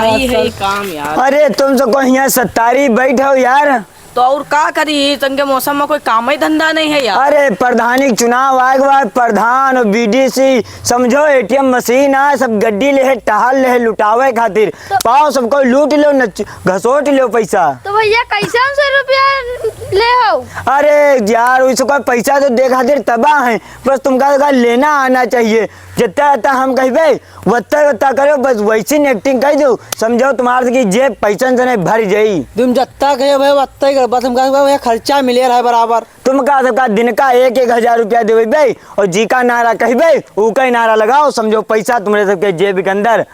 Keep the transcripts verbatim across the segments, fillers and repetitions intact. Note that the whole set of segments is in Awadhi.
यही है काम यार। अरे, तुम सब को हियाँ सत्तारी बैठ हो यार। तो और का करी, ई तंग के मौसम में कोई काम ही धंधा नहीं है यार। अरे, प्रधानी के चुनाव आए के बाद प्रधान और बीडीसी, समझो, एटीएम मशीन आए, सब गड्डी ले है, टहल ले है, लुटावे खातिर। तो पाओ, सब कोई लूट लो, नच-, घसोट लो पैसा। तो भैया, कैसे हम सौ रुपया ले हो? अरे यार, वैसे कोई पैसा तो दे खातिर तबाह है, बस तुमका का लेना आना चाहिए। जितना, जितना हम कहबे, वत्ता, वत्ता करो, बस वैसी ने एक्टिंग कर दो, समझो, तुम्हारे की जेब पैसन से नहीं भर जाई। तुम जत्ता कहे भाई, वत्ता ही करो, बस हम कहे भाई, खर्चा मिले रहे बराबर। तुम का, सबका दिन का एक एक हजार रुपया देवे बे, और जी का नारा कहबे, ऊ का ही नारा लगाओ, समझो, पैसा तुम्हारे सबके जेब के अंदर।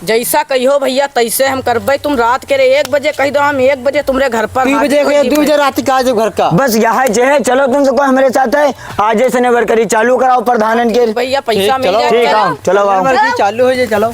जैसा कहियो भैया, तैसे हम करबे। तुम रात के रे एक बजे कह दो, हम एक बजे तुम्हारे घर पर दू हाजिर बजे हो कहियो, दू जइबे। बजे रात का आ जाओ घर का। बस यह जे है, चलो तुम सबको हमारे साथ है, आज से ने वर्करी चालू कराओ प्रधानन के। भैया, पैसा ठीक, मिल चलो। जाए, ठीक, चलो। आओ, चलो, आओ। वर्करी चालू हो जाए, चलो।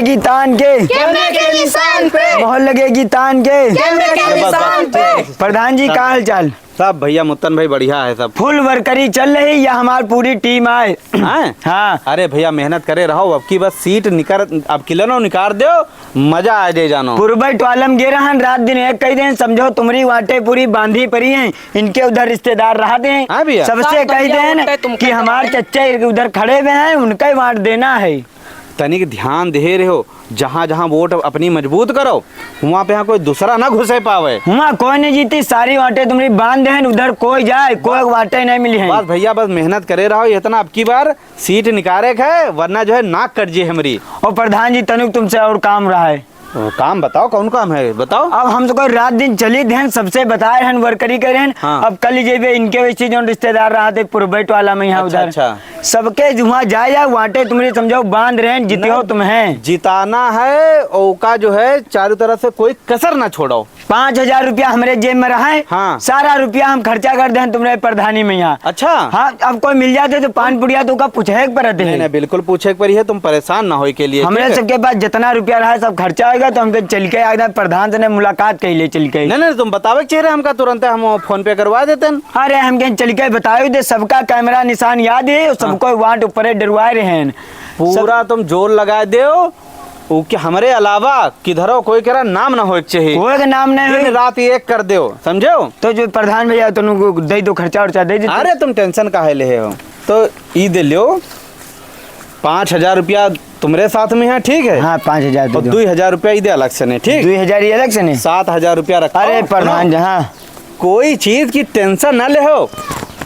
गीतान के। कैमरे के निशान पे। मोहर लगे गीतान के। कैमरे के निशान पे। प्रधान जी, का हाल चाल? सब भैया, मुत्तन भाई, बढ़िया है सब। फुल वर्करी चल रही, या हमार पूरी टीम आए। हैं? हाँ। अरे भैया, मेहनत करे रहो, अब की बस सीट निकर, अब किलनो निकार दो, मजा आ जाए जानो। पुरबई टोला में गे रहन, रात दिन एक कही देन, समझो, तुम्हरी वाटे पूरी बांधी पड़ी हैं, इनके उधर रिश्तेदार रह दें। हाँ भैया। सबसे सब कही बढ़िया देन वोट है, तुमको कि हमार चच्चा उधर खड़े हुए हैं, उनका ही वाट देना है। तनिक ध्यान दे रहे हो, जहाँ जहाँ वोट अपनी मजबूत करो, वहाँ पे यहाँ कोई दूसरा ना घुसे पावे। वहाँ कोई नहीं जीती, सारी वाटे तुम्हरी बांध हैं, उधर कोई जाए, कोई वाटे नहीं मिली हैं। बस भैया, बस मेहनत करे रहो, इतना अब की बार सीट निकारे के है, वरना जो है नाक कट जी हमरी। और प्रधान जी, तनिक तुमसे और काम रहा है। ओ, काम बताओ, कौन काम है, बताओ। अब हम तो कोई रात दिन चली ध्यान सबसे बताए रहन, वर्करी करे रहन। हाँ। अब कल जेबे इनके वैसे जो रिश्तेदार रहा थे पुरबई टोला में यहाँ अच्छा, उधर। अच्छा। सबके वहाँ जाए जाए, वाटे तुम्हरी समझो बांध रहे हैं, जितियो नहीं, तुम्हें। जिताना है, ओका जो है चारों तरफ से कोई कसर ना छोड़ो। पाँच हजार रुपया हमरे जेब में रहा है, हाँ। सारा रुपया हम खर्चा कर दें तुम्हरे प्रधानी में यहाँ। अच्छा। हाँ, अब कोई मिल जाते तो पान पुड़िया तो का पूछे के पड़त नहीं, है। नहीं, बिल्कुल पूछे के पड़ी है, तुम परेशान ना होए के लिए, हमरे ठीक है? सबके पास जितना रुपया रहा है सब खर्चा होएगा, तो हमके चल के एकदम प्रधान से ने मुलाकात कर ले चल के। नहीं, नहीं, तुम बतावे के चाहिए हमका तुरंत, हम फोन पे करवा देते हैं। अरे, हमके चल के बताओ दे, सबका कैमरा निशान याद है, और हाँ। सबको वाट ऊपरे डरवाए रहे हैं। पूरा सब तुम जोर लगा दो, ऊ के हमरे अलावा किधरो कोई केरा नाम ना होए के चाहिए। कोई के नाम नहीं दिन होए। रात एक कर देओ, समझो? तो जो प्रधान भैया, तो उनको दे दो, खर्चा उर्चा दे दो। अरे, तुम टेंशन काहे ले हो? तो ई दे लियो, पाँच हजार रुपया तुम्हरे साथ में है, ठीक है? हाँ, पाँच हजार दे और दो। दुई हजार रुपया ई दे अलग से नहीं, ठीक? दुई हजार ये अलग से नहीं? सात हजार रुपया रखो। अरे, प्रधान जी, हाँ। कोई चीज की टेंशन ना ले हो,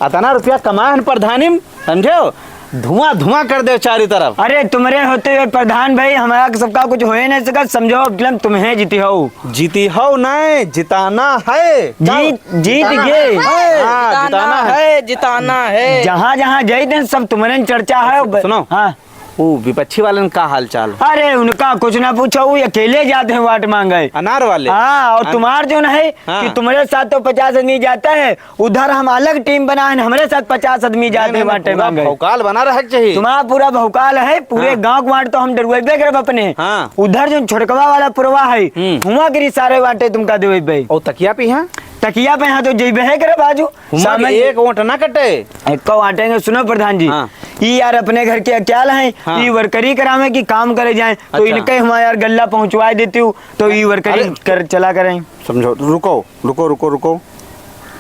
अतना रुपया कमाए हन प्रधानी में, समझे हो? धुआं धुआं कर दे चारी तरफ। अरे, तुम्हरे होते हुए प्रधान भाई, हमारा सबका कुछ होए नहीं सका, समझो, मतलब तुम्हें जीती हो। जीती हो नहीं, जिताना है। जीत, जीत जिताना गए। है। हाँ, जिताना जिताना है। है, जिताना है। जहाँ जहाँ जाते हैं, सब तुम्हरे चर्चा है। सुनो। हाँ। वो विपक्षी वालन का हाल चाल? अरे, उनका कुछ ना पूछो, वो अकेले जाते हैं वाट मांगे। अनार वाले? हाँ, और अन- तुम्हार जो न है हाँ। कि तुम्हरे साथ तो पचास आदमी जाता है, उधर हम अलग टीम बनाए हैं, हमरे साथ पचास आदमी जाते हैं वाटे मांगे। नहीं, नहीं, पूरा भौकाल बना रहे के चाहिए। तुम्हारा पूरा भौकाल है, पूरे हाँ। गाँव के वाट तो हम डरवाइबे करब अपने। हाँ। उधर जो छोटकवा वाला पुरवा है, हम्म। हुआँ गिरी सारे वाटे तुमका देवे बे। और तकिया पे यहाँ? तकिया पे यहाँ तो जइबे है करब आजू। हुआँ सामने के एक वोट ना कटे। एको वाटे के, सुनो प्रधान जी, हाँ। ई यार अपने घर के अक्याल हैं, हाँ। ई वर्करी करावे कि काम करे जाए, तो अच्छा। इनके हुआँ यार गल्ला पहुँचवाए देती हूँ, तो ई वर्करी अरे, कर, चला करें। समझो, रुको, रुको, रुको, रुको।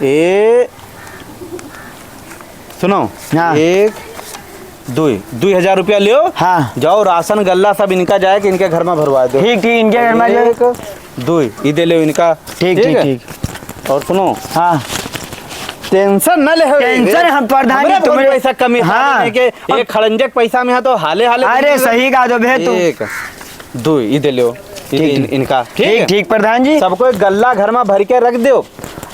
ए, सुनो, हाँ। एक, दुई, दुई हजार रुपया लियो। हाँ। जाओ, राशन गल्ला सब इनका जाए कि इनके घर में भरवा दो। ठीक, ठीक, इनके घर में जाए। एक, दुई, ई दे ले इनका। ठीक, ठीक, ठीक है? ठीक। और सुनो। हाँ। टेंशन न ले हो। टेंशन हम प्रधान जी, हमरे बहुत तुम्हरे पैसा कमी है, हाँ। हमरे के एक खड़ंजे के पैसा में है तो हाले हाले अरे, दे दो। सही कहा दो भैया तू। एक, दुई, ई दे लो। ई ठीक, इन-, ठीक। इनका, ठीक ठीक, है? ठीक, प्रधान जी। सबको एक गल्ला घर में भर के रख दो,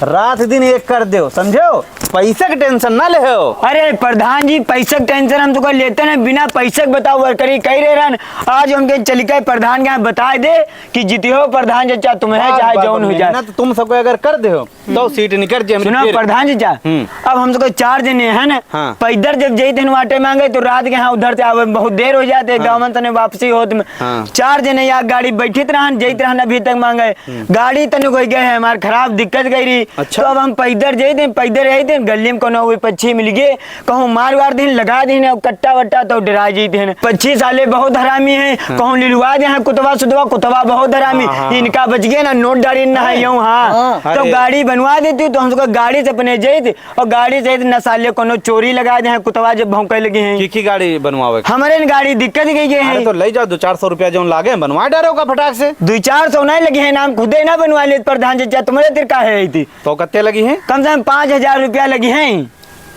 रात दिन एक कर दो, समझो? पैसा के टेंशन ना ले हो। अरे प्रधान जी, पैसा के टेंशन हम तो कोई लेते नहीं, बिना पैसा के बताओ वर्करी कही रहे रहन। आज हमके चल के प्रधान के यहाँ बताए दे कि जीती हो प्रधान चाचा, तुम्हें बस, चाहे बस, जौन हो जाए। मेहनत तुम सबको अगर कर दे हो, तो सीट निकल जे हमरी सुना फिर। प्रधान चाचा, हम्म। अब हम सबको चार जने हैं ना, हाँ। पैदल जब जइत हन वाटे मांगे, तो रात के यहाँ उधर से आवे में बहुत देर हो जाते, हाँ। गाँवन तने वापसी होत में। हाँ। चार जने या गाड़ी बैठित रहन, जइत रहन अभी तक मांगे। हम्म। गाड़ी तने कोई गए है, हमार खराब दिक्कत गई रही। अच्छा। तो अब हम पैदर जाइत हैं, पैदर आइत हैं, गली में कोनो विपक्षी मिल गए, कहूँ मार वार देन, लगा देन, अब कट्टा वट्टा तो डरा जाइत हैं। पक्षी साले बहुत हरामी हैं, हाँ। कहूँ लिलवा दे हैं कुतवा सुतवा, कुतवा बहुत हरामी, हाँ, हाँ। इनका बच गए ना, नोट डारी ना है हाँ। यूं, हाँ। हाँ। तो अरे। गाड़ी बनवा देती तो हम सबका गाड़ी से अपने जाइत, और गाड़ी से न साले कोनो चोरी लगा दे हैं कुतवा जब भौंके लगी हैं। की, की गाड़ी बनवावे? हमारे न गाड़ी दिक्कत गई है। अरे तो ले जाओ, दो चार सौ रुपया जौन लागे बनवा डारो का फटाक से। दो चार सौ नहीं लगी है, नाम खुदे ना बनवा ले प्रधान चाचा, तुम्हारे तिर का है थी? तो कत्ते लगी है? कम से कम पाँच हजार रुपया लगी है।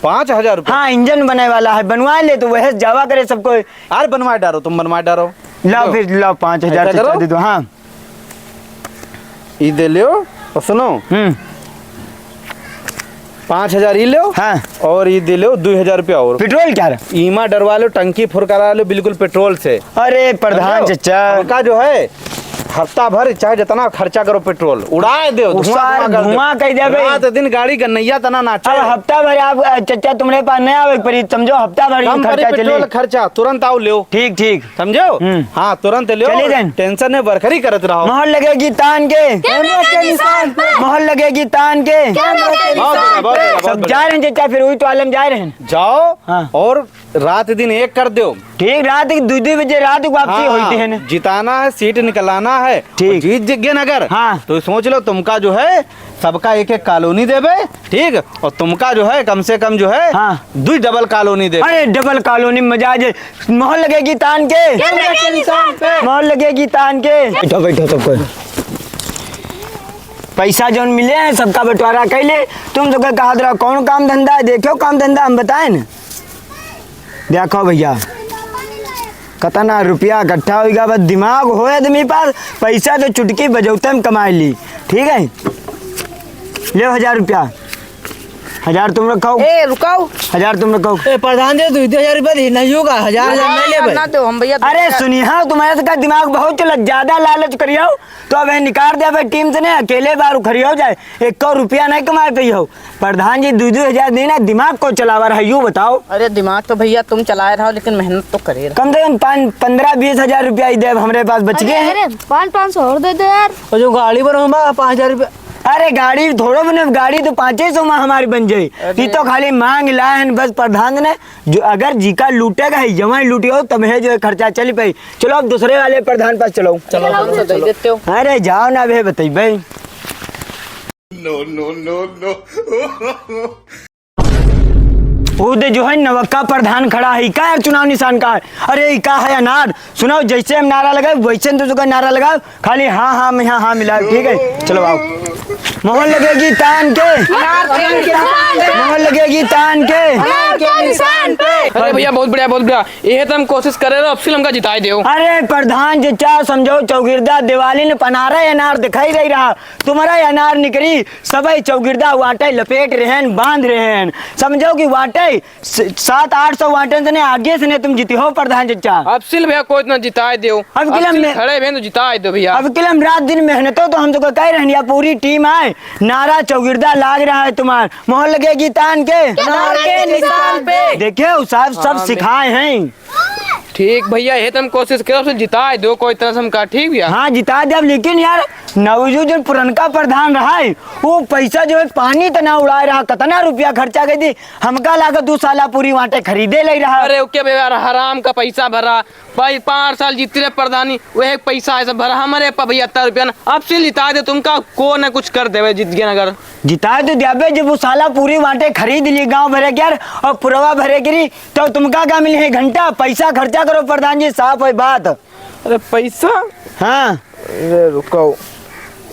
पाँच हजार रुपया? हाँ, इंजन बने वाला है, बनवा ले तो वह जावा करे सबको। यार बनवा डारो, तुम बनवा डारो। लाओ लो। फिर लाओ, पाँच हजार ऐसा चाचा करो। दे दो। हाँ। ई दे लियो, और सुनो। हम्म। पाँच हजार ई लियो। हाँ। और ई दे लियो, दो हजार रुपया और। पेट्रोल क्या रे? ईमा डरवा लो, टंकी फुल करा लो, बिल्कुल पेट्रोल से। अरे प्रधान समझो? चाचा। हमका जो है, हफ्ता भर चाहे जितना खर्चा करो पेट्रोल, उड़ाए दो, धुआं, उसार धुआं कर दो। धुआं कर दे भाई। रात दिन गाड़ी गन्नैया तना नाचे। अब हफ्ता भर आप, अ, चाचा, तुम्हारे पास नहीं आवे परी, समझो, हफ्ता भर ये कम परी खर्चा चली। पेट्रोल खर्चा, तुरंत आओ, लियो। ठीक, ठीक। समझो? हम्म। हाँ, तुरंत लियो। चलिए then। टेंशन नहीं, बरखरी करत रहो। मोहर लगेगी तान के। कैमरा के निशान पे। मोहर लगेगी तान के। कैमरा के बहुत बढ़िया, निशान बहुत पे। बढ़िया, बहुत सब बढ़िया। जा रहे हैं चाचा, फिर वही तो आलम जा रहे हैं। जाओ हाँ। और रात दिन एक कर दो। ठीक, रात के दो, दो बजे रात को वापसी हाँ, होती है ना। जिताना है, सीट निकलाना है। ठीक। और जीत गए ना अगर, हाँ। तो सोच लो तुमका जो है सबका एक एक कॉलोनी देबे, ठीक? और तुमका जो है कम से कम जो है हाँ। दुई डबल कॉलोनी देबे। अरे डबल कॉलोनी मजा आ जाए। मोहर लगेगी तान के। कैमरा के निशान पे। मोहर लगेगी तान के। बैठो, बैठो सबको। पैसा जौन मिले हैं सबका बंटवारा कैले। तुम सबके कहा रहा कौन काम धंधा है, देखो काम धंधा हम बताए न। देखो भैया, कतना रुपया इकट्ठा होइगा, बस दिमाग हो आदमी पास, पैसा तो चुटकी बजौते में कमाई ली। ठीक है, ले हजार रुपया, हजार तुम रखो। ए, रुकाओ। हजार तुम रखो। ए, प्रधान जी, दो, दो हजार रुपया दे, नहीं होगा, हजार, हजार नहीं लेबे। ना दो, हम भैया अरे सुनी, हाँ, तुम्हारे तो का दिमाग बहुत चलत, ज्यादा लालच करियो, तो अब निकाल दे भाई टीम से, नहीं अकेले बार उखरियो जाए, एक रुपया नहीं कमाए पे हो। प्रधान जी, दो दो हजार दिन है, दिमाग को चलावा रहा, यू बताओ। अरे, दिमाग तो भैया तुम चलाए रहो, लेकिन मेहनत तो करे रहो। कम से कम पाँच, पन्द्रह, बीस हजार रुपया ही देब, हमरे पास बच अरे, गए हैं। अरे, पाँच, पाँच सौ और दे दो यार। और जो गाड़ी पर हम पाँच हजार रुपया। अरे, गाड़ी थोड़ो बने, गाड़ी तो पाँचे सौ में हमारी बन जाई। अरे। ये तो खाली मांग लाए हैं बस प्रधान ने, जो अगर जीका लूटेगा है, जवाई लूटी हो, तब है जो है खर्चा चल पाई। चलो, अब दूसरे वाले प्रधान पास चलो। चलो, चलो, चलो। अरे, जाओ ना, अबे बताई भाई। No, no, no, no। वो दे जो है नवक्का प्रधान खड़ा है, ई का यार चुनाव निशान का है? अरे ई का है अनार? सुनाओ, जैसे हम नारा लगाए वैसे हम तुझको नारा लगाओ, खाली हाँ हाँ में हाँ हाँ मिलाओ, ठीक है? चलो आओ। मोहर लगेगी तान के, अनार के निशान पे। मोहर लगेगी तान के। अनार के निशान पे। अरे भैया बहुत बढ़िया, बहुत बढ़िया, यह तो हम कोशिश करे रहो, अब से हमका जिताए दो। अरे प्रधान चाचा समझो, चौगिरदा दिवाली ने पनारा अनार दिखाई दे रहा, तुम्हारा अनार निकरी, सबई चौगिरदा वाटे लपेट रहेन, बांध रहेन। समझो कि वाटे स-, सात आठ सौ वाटन से ने आगे से ने तुम जीती हो प्रधान चचा। अब सिल भैया कोई इतना जिताए दो। अब अब किला सिल में खड़े भैया तो जिताए दो भैया। अब किला हम रात दिन मेहनतो तो हम तो कह रहन या पूरी टीम आए, नारा चौगिरदा लाग रहा है तुम्हार, मोहर लगेगी तान के। अनार के निशान पे। देखिए साहब सब हाँ, सिखाए हैं। ठीक भैया, ये तो हम कोशिश करब से जिताए दो, कोई तरह से हमका, ठीक भैया? हाँ, जिताए देब, लेकिन यार, नवजू जो पुरनका प्रधान रहा है, वो पैसा जो है पानी तना उड़ाए रहा, कितना रुपया खर्चा कर दी, हमका लागत दो साला पूरी वाटे खरीदे ले रहा। अरे ओके भैया, हराम का पैसा भरा, भाई पाँच साल जीतते रहे प्रधानी, वह एक पैसा ऐसा भरा, हमारे पा भैया इतना रुपया ना, अब से जिताए दे, तुमका को ना कुछ कर देवे, जीत गए ना अगर। जिताए तो द्याबे, जब वो साला पूरी वाटे खरीद ली गांव भरे के यार, और पुरवा भरे के री, तो तुमका का मिली है घंटा? पैसा खर्चा करो प्रधान जी, साफ है बात। अरे पैसा? हाँ। अरे रुको,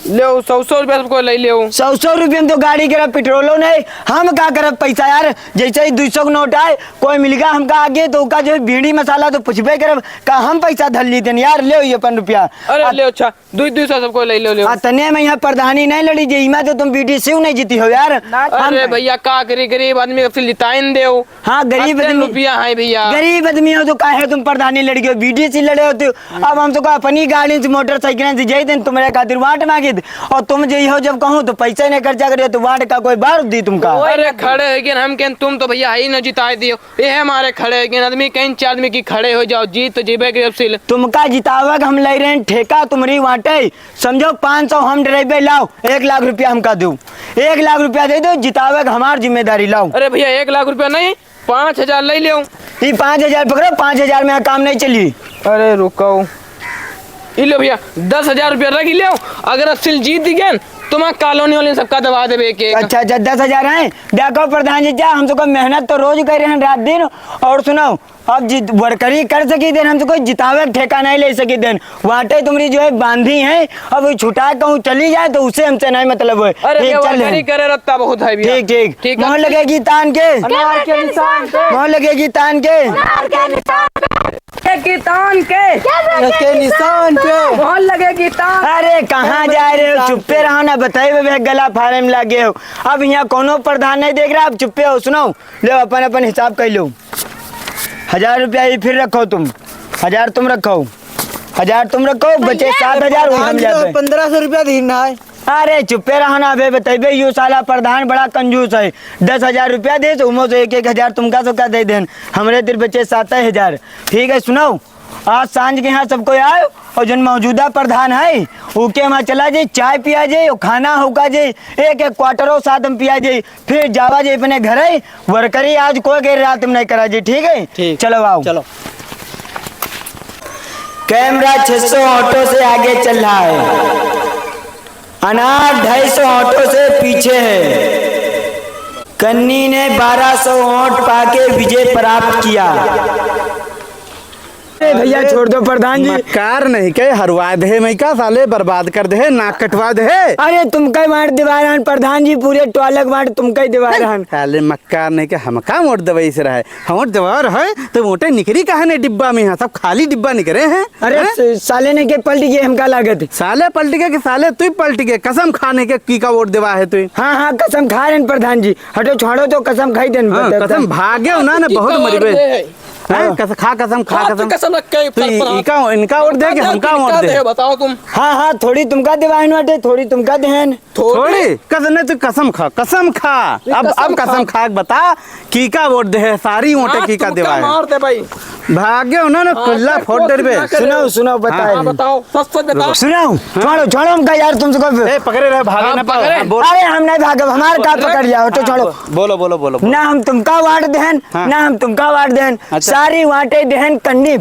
ले सौ सौ रुपया सबको ले ले। सौ सौ रुपया में तो गाड़ी के पेट्रोलो नहीं, हम का करब पैसा यार? जैसे ही दो सौ के नोट आए, कोई मिल गया हमका आगे तो का जो बीड़ी मसाला तो पूछबे करब, का हम पैसा धर ली देन यार, ले ये अपन रुपया। अरे आ, ले अच्छा, दुई, दुई सौ सबको ले लो, ले। अतने में यहाँ प्रधानी नहीं लड़ी जे, इमा तो तुम बीडीसी नहीं जीती हो यार। ना, हम अरे भैया, का करी, गरीब आदमी का फिर जिताइन दे हो। हाँ, गरीब अतने आदमी। रुपया है भैया। गरीब आदमी हो तो काहे तुम प्रधानी लड़ गए हो, बीडीसी लड़े होते हो। अब हम तो का अपनी गाड़ी से, मोटरसाइकिल से जाई देन तुम्हारे खातिर वाट मांगे। और तुम जे हो जब कहूँ तो पैसा नहीं खर्चा करियो, तो वाट का कोई बार दी तुमका? अरे खड़े हो गए हम, कहन तुम तो भैया ही न जिताए दियो, ये हमारे खड़े हो गए आदमी, कहीं चार आदमी की खड़े हो जाओ, जीत तो जीबे के अब सिल। तुमका जितावे के हम ले रहे हैं ठेका, तुम्हरी वाटे समझो, पाँच सौ हम डरेबे, लाओ एक लाख रुपया हमका दो, एक लाख रुपया दे दो, जितावे के हमार जिम्मेदारी, लाओ। अरे भैया, एक लाख रुपया नहीं, पाँच हजार ले लेओ। ई पाँच हजार पकड़ो, पाँच हजार में यहाँ काम नहीं चली। अरे रुको, ई लो भैया, दस हजार रुपया रख लेओ। अगर असिल जीत गए, तुम्हारा कॉलोनी वाले सबका दबा देबे एक एक। अच्छा, अच्छा, दस हजार है। देखो प्रधान जी, जा, हम सबको मेहनत तो रोज कर रहे हैं, रात दिन। और सुनो, अब जी वर्करी कर सकी देन, हम सबको जितावे के ठेका नहीं ले सकी देन। वाटे तुम्हरी जो है बांधी है, अब वो छुटा कहूँ चली जाए तो उससे हमसे नहीं मतलब है। अरे ठीक, भैया, चल वर्करी रहे। करे रत्ता बहुत है भैया। ठीक, ठीक। ठीक है, मोहर ठीक। लगेगी तान के। अनार के निशान पे। मोहर लगेगी तान के। अनार के निशान पे। के तान के। के निशान पे। मोहर लगेगी तान। अरे कहाँ जा रहे हो? तान चुप्पे पे। रहो ना, बताइए बे, गला फाड़े में लागे हो। अब यहाँ कोनो प्रधान नहीं देख रहा, अब चुप्पे हो। सुनो, ले अपन अपन हिसाब कर लो। हजार रुपया ही फिर रखो तुम, हजार तुम रखो, हजार तुम रखो, बचे भैया, सात हजार, वही हम पाँच सौ, जाते। पन्द्रह सौ रुपया दीन ना है। अरे चुप्पे रहो ना बे, बतइबे, यू साला प्रधान बड़ा कंजूस है। दस हजार रुपया दे, तो उमो से एक एक हजार तुमका सबका दे देन, हमरे तिर बचे सात हजार। ठीक है, सुनो, आज सांझ के यहाँ सबको आयो और जौन मौजूदा प्रधान है, ओके वहाँ चला जाई, चाय पिया जाई और खाना होका जाई, एक एक क्वार्टरो साथ में पिया जाई, फिर जावा जाई अपने घरे। वर्करी आज कोई गैर रात में नहीं करा जाई, ठीक है? ठीक। चलो आओ। चलो। कैमरा छह सौ ऑटो से आगे चल रहा है, अनार ढाई सौ ऑटो से पीछे है। कन्नी ने बारह सौ वोट पाके विजय प्राप्त किया। ए भैया, छोड़ दो प्रधान जी। मक्कार नहीं के हरवा दे, मैं का साले बर्बाद कर दे, नाक कटवा दे। अरे तुमका ही वाट दिवा रहन प्रधान जी, पूरे टोलक वाट तुमका ही दिवा रहन। साले मक्कार नहीं के हमका वोट देवे से रहे, हम वोट देवा रहे तो वोटे निकरी कहा ने डिब्बा में, यहाँ सब खाली डिब्बा निकरे हैं। अरे हैं? स-, साले ने के पलट गए हमका लागत। साले पलट गए कि साले तू पलट गए, कसम खाने के की का वोट देवा है तू? हाँ, हाँ, कसम खा रहे हैं प्रधान जी। हटो, छोड़ो तो कसम खाई देन, हाँ, बता, कसम बता। भागे हो ना, ना, बहुत मरिबे। हैं? हाँ। कस-, खा कसम, खा हाँ, तू कसम। कसम रख के तू फल ई-, फला। इका, इनका वोट दे कि इनका हमका वोट दे? बताओ तुम। हाँ, हाँ, थोड़ी तुमका देवाइन बाटे, थोड़ी तुमका देहन। थोड़ी? थोड़ी? कस-, नहीं, तू कसम खा, कसम खा। ये अब, कसम अब खा। कसम खा के बता, की का वोट दे है, सारी वोटे हाँ, की का तुमका देवाइन? मार दे भाई। भागे हो ना, ना, हाँ, कुल्ला क्या फोड़ कोशिश डरबे। ना करे। सुनाओ, सुनाओ, हाँ। बताए। हाँ, बताओ, सच सच बताओ। सुनाओ, हाँ। छोड़ो, छोड़ो, हमका यार तुमसे कोई हाँ, पकड़े रहे, भागे हाँ, ना पाओ। पकड़े। हाँ, बोल। अरे, हम नहीं भागब, हमार का पकड़ लिया, हटो, हाँ, छोड़ो। बोलो, बोलो, बोलो, बोलो। ना हम तुमका वाट देहन, हाँ। ना हम तुमका वाट देहन। अच्छा। सारी वाटे देहन कन्नी।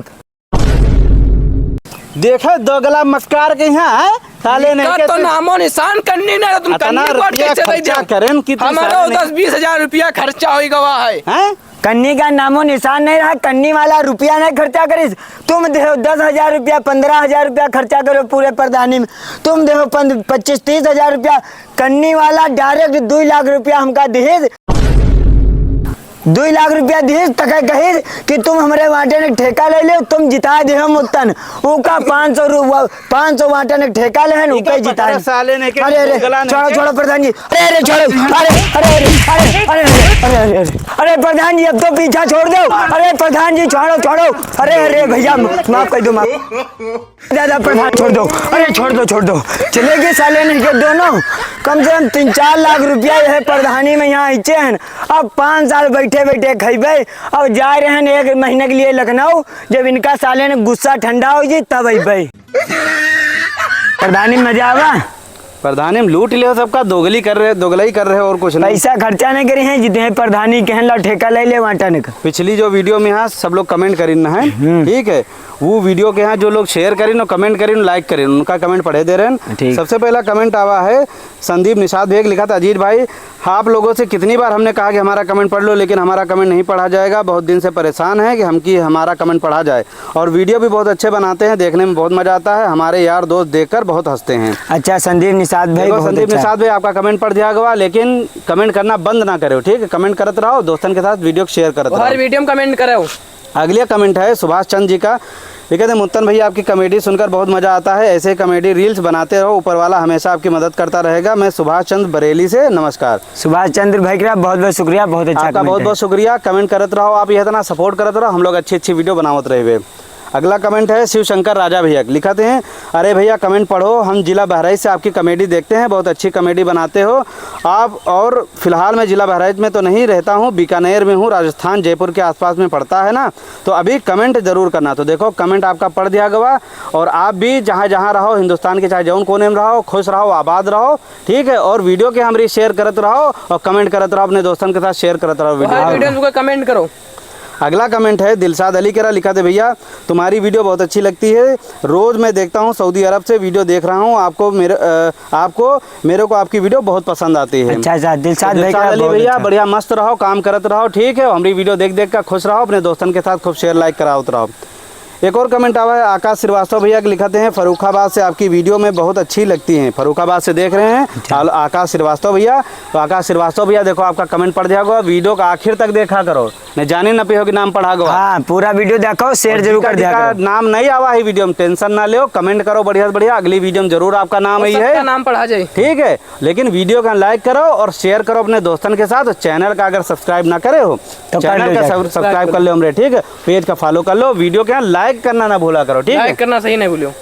देखे दोगला मक्कार के यहाँ, हैं? साले नहीं इनका के तो तू नामो निशान कन्नी नहीं रहा, तुम अतना कन्नी पर रुपया कैसे दे खर्चा जाओ? करेन कि तू हमारा साले नहीं दस बीस हजार रुपया खर्चा हो गवा है। हैं? कन्नी का नामो निशान नहीं रहा, कन्नी वाला रुपया नहीं खर्चा करिस। तुम देहो दस हजार रुपया, पन्द्रह हजार रुपया खर्चा करो पूरे प्रधानी में, तुम देहो पन-, पच्चीस तीस हजार रुपया, कन्नी वाला direct दुई लाख रुपया हमका दिहिस। दुई लाख रुपया दिहिस, तके कहिस कि तुम हमरे वाटे ने ठेका ले ले, तुम जिता देहो मुत्तन। ओका पाँच सौ रु-, पाँच सौ वाटे ने ठेका लेहन, ओके जिता। साले ने के अरे, अरे, छोड़ो, छोड़ो प्रधान जी। अरे, अरे, छोड़ो। अरे, अरे, अरे, अरे प्रधान जी, अब तो पीछा छोड़ दो। अरे प्रधान जी, छोड़ो, छोड़ो। अरे, अरे भैया, माफ कर दो, माफ। दादा, प्रधान छोड़ दो, अरे छोड़ दो, छोड़ दो। चलेगी साले नहीं के दोनों, कम से कम तीन चार लाख रुपया यह प्रधानी में यहाँ आइचे हैं। अब पाँच साल बैठे बैठे खइबे, अब जा रहे हैं एक महीने के लिए लखनऊ, जब इनका साले ने गुस्सा ठंडा हो जाए तब अइबे। प्रधानी में मजा आवा। प्रधानी में लूट ले सबका, दोगली कर रहे, दोगलाई कर रहे और कुछ नहीं। पैसा खर्चा नहीं करी हैं, जितने प्रधानी कहन ला ठेका ले ले वाटन का। पिछली जो video में यहाँ सब लोग comment करिन है, हम्म। ठीक है, वो video के यहाँ जो लोग share करिन और comment करिन, like करिन, उनका comment पढ़े दे रहे हैं। ठीक। सबसे पहला comment आवा है संदीप निषाद भैया लिखा था, अजीत भाई, आप लोगों से कितनी बार हमने कहा कि हमारा comment पढ़ लो, लेकिन हमारा comment नहीं पढ़ा जाएगा। बहुत दिन से परेशान है कि हम, कि हमारा comment पढ़ा जाए। और video भी बहुत अच्छे बनाते हैं, देखने में बहुत मजा आता है। हमारे यार दोस्त देखकर बहुत हंसते हैं। अच्छा, संदीप निषाद भाई, देखो, बहुत संदीप अच्छा। निषाद भाई, आपका comment पढ़ दिया गवा, लेकिन comment करना बंद ना करो, ठीक है? Comment करत रहो, दोस्तन के साथ video को share करत और हर रहो। Video में comment करो। अगले comment है सुभाष चंद जी का। ये कहते हैं, "मुत्तन भैया, आपकी comedy सुनकर बहुत मजा आता है, ऐसे comedy reels बनाते रहो, ऊपर वाला हमेशा आपकी मदद करता रहेगा। मैं सुभाष चंद बरेली से, नमस्कार।" सुभाष चंद्र भाई का बहुत बहुत शुक्रिया, बहुत अच्छा आपका comment बहुत है। बहुत शुक्रिया, comment करत रहो आप, ये इतना support करत रहो, हम लोग अच्छी अच्छी video बनावत रहे। अगला comment है शिव शंकर राजा भैया, लिखत हैं, "अरे भैया, comment पढ़ो, हम जिला बहराइच से आपकी comedy देखते हैं, बहुत अच्छी comedy बनाते हो आप। और फिलहाल मैं जिला बहराइच में तो नहीं रहता हूँ, बीकानेर में हूँ, राजस्थान, जयपुर के आसपास में पड़ता है ना, तो अभी comment जरूर करना।" तो देखो, comment आपका पढ़ दिया गवा, और आप भी जहाँ जहाँ रहो हिंदुस्तान के, चाहे जौन कोने में रहो, खुश रहो, आबाद रहो, ठीक है। और video के हमरी share करत रहो और comment करत रहो, अपने दोस्तन के साथ share करत रहो तो video हर के। Video में comment करो। अगला comment है दिलशाद अली केरा, लिखत है, "भैया, तुम्हारी video बहुत अच्छी लगती है, रोज मैं देखता हूँ, सऊदी अरब से video देख रहा हूँ, आपको मेरे, अ, आपको, मेरे को आपकी video बहुत पसंद आती है।" अच्छा, अच्छा, दिलशाद तो भाई दिलशाद का अली बहुत भैया, अच्छा। बढ़िया मस्त रहो, काम करत रहो, ठीक है, हमरी video देख देख कर खुश रहो, अपने दोस्तन के साथ खूब share like करावत रहो। एक और comment आवा है आकाश श्रीवास्तव भैया के, लिखत हैं, "फर्रुखाबाद से आपकी video में बहुत अच्छी लगती हैं।" फर्रुखाबाद से देख रहे हैं अच्छा। आल-, आकाश श्रीवास्तव भैया। तो आकाश श्रीवास्तव भैया, देखो, आपका comment पढ़ दिया गवा, video का आखिर तक देखा करो, नहीं जाने न पियो कि नाम पढ़ा गवा। हाँ, पूरा video देखो, share और जरूर जिनका, कर दिया जिनका करो। नाम नहीं आवा है video में, tension ना लो, comment करो बढ़िया से बढ़िया, अगली video में जरूर आपका नाम हो आई सकता है। नाम पढ़ा जाए। ठीक है, लेकिन video का like करो और share करो अपने दोस्तन के साथ, और channel का अगर subscribe ना करे हो, तो कर channel लो का जाके। Sub-, subscribe कर लो हमरे, ठीक है, page का follow कर लो, video के यहाँ like करना ना भूला करो, ठीक है? Like करना सही नहीं भूलियो।